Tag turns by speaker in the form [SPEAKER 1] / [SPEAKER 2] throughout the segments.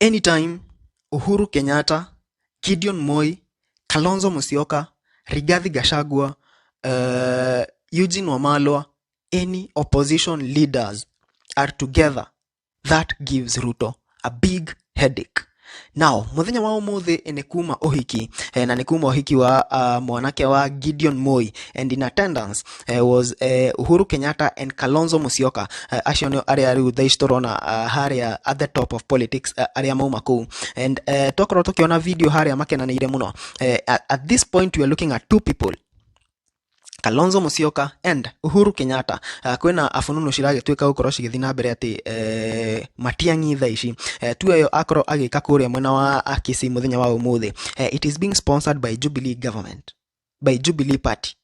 [SPEAKER 1] Anytime Uhuru Kenyatta, Gideon Moi, Kalonzo Musyoka, Rigathi Gachagua, Eugene Wamalwa, any opposition leaders are together, that gives Ruto a big headache. Now, muthenya wa umuthi nĩ kuma ũhiki na nĩ kuma ũhiki wa mwanake wa Gideon Moi, and in attendance was Uhuru Kenyatta and Kalonzo Musyoka. Acio nĩo arĩa rĩu thaa ici tũrona harĩa at the top of politics, arĩa mauma kũu, and twakorwo tũkĩona video harĩa makenanĩire mũno. At this point we are looking at two people, Kalonzo Musyoka and Uhuru Kenyatta. Kwĩna abununu ciragĩtuĩka gũkorwo cigĩthiĩ na mbere atĩ Matiang'i thaa ici tu ĩyo akorwo agĩka kũrĩa mwena wa Kisii mũthenya wa ũmũthĩ, it is being sponsored by Jubilee government, by Jubilee Party.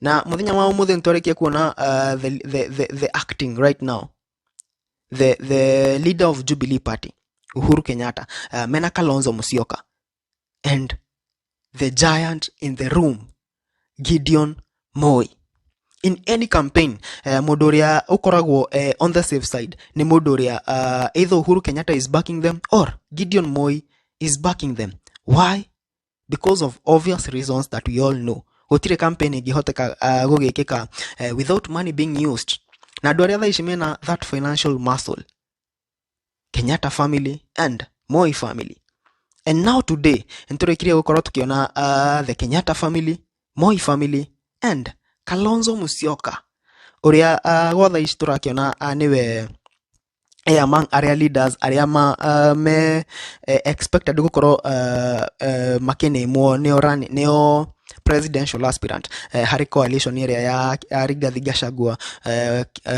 [SPEAKER 1] Na mũthenya wa ũmũthĩ nĩtwarĩkia kuona the acting right now, the leader of Jubilee Party Uhuru Kenyatta, mena Kalonzo Musyoka and the giant in the room Gideon Moi. In any campaign, mũndũ ũrĩa ũkoragwo on the safe side nĩ mũndũ ũrĩa either Uhuru Kenyatta is backing them or Gideon Moi is backing them. Why? Because of obvious reasons that we all know. Gũtirĩ campaign ĩngĩhoteka gũgĩkĩka without money being used. Na andũ arĩa thaa ici mena that financial muscle, Kenyatta family and Moi family. And now today nĩtũrĩkirie gũkorwo tũkĩona the Kenyatta family, Moi family and Kalonzo Musyoka ũrĩa gwa thaa ici tũrakĩona nĩwe among arĩa leaders arĩa ma, me expected gũkorwo makĩnĩmwo nĩo nĩo presidential aspirant harĩ coalition ĩrĩa ya Rigathi Gachagua,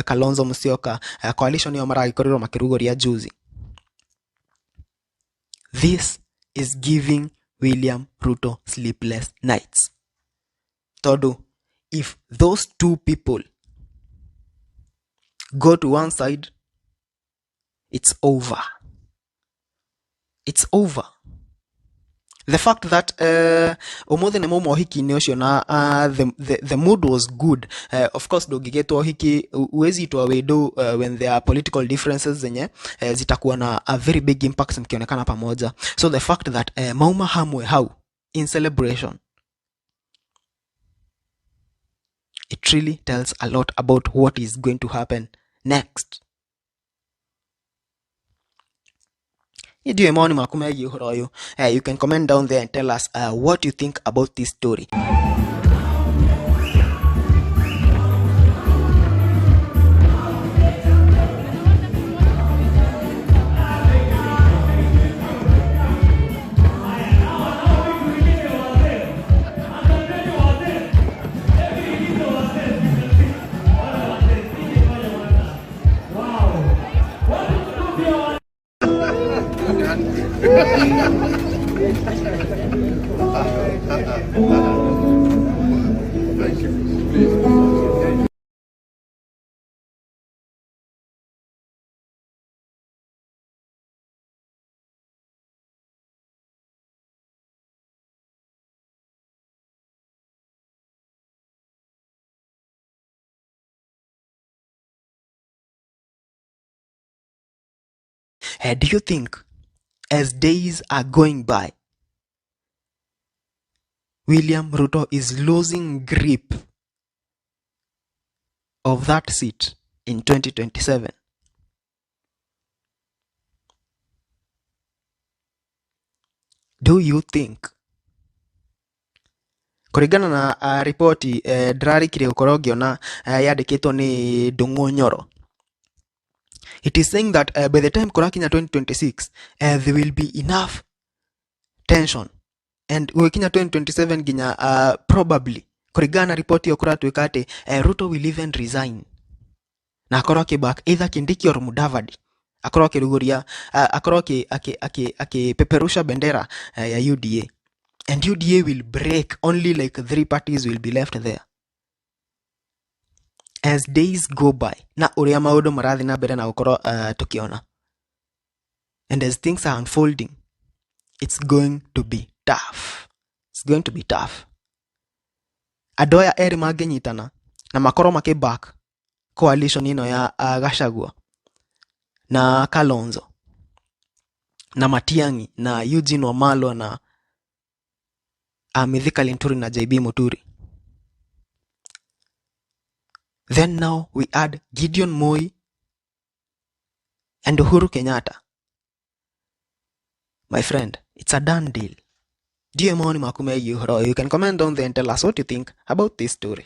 [SPEAKER 1] Kalonzo Musyoka, coalition ĩyo maragĩkorirwo makĩrugũria juzi. This is giving William Ruto sleepless nights. Tondu if those two people go to one side, it's over. It's over. The fact that umuthi nĩ mauma ũhiki-inĩ ũcio na the mood was good. Of course ndũngĩgĩtwo ũhiki, huwezi itwa wĩndũ when there are political differences zenye zitakuwa na a very big impact mkionekana pamoja. So the fact that mauma hamwe hau in celebration, it really tells a lot about what is going to happen next. Ndiũĩ mawoni maku megiĩ ũhoro ũyũ. You can comment down there and tell us what you think about this story.
[SPEAKER 2] Thank you. Please.
[SPEAKER 1] Do you think as days are going by, William Ruto is losing grip of that seat in 2027? Do you think? Kũringana na riboti ndĩrarĩkirie gũkorwo ngĩona yandĩkĩtwo nĩ Ndung'u Nyoro, it is saying that by the time kũrakinya 2026, there will be enough tension, and gũgĩkinya 2027 nginya probably kũringana na riboti ĩyo kũratuĩka atĩ Ruto will even resign na akorwo akĩback either Kindiki or Mudavadi, akorwo akĩrugũria, akorwo akĩpeperusha bendera ya UDA, and UDA will break, only like 3 parties will be left there. As days go by na ũrĩa maũndũ marathiĩ na mbere na gũkorwo tũkĩona, and as things are unfolding, it's going to be tough. It's going to be tough. Andũ aya erĩ mangĩnyitana na makorwo makĩ-back coalition ĩno ya Gachagua na Kalonzo, Na Matiang'i na Eugene Wamalwa na Mithika Linturi na JB Muturi. Then now we add Gideon Moi and Uhuru Kenyatta. My friend, it's a done deal. Ndiũĩ maoni maku megiĩ ũhoro ũyũ. You can comment down there and tell us what you think about this story.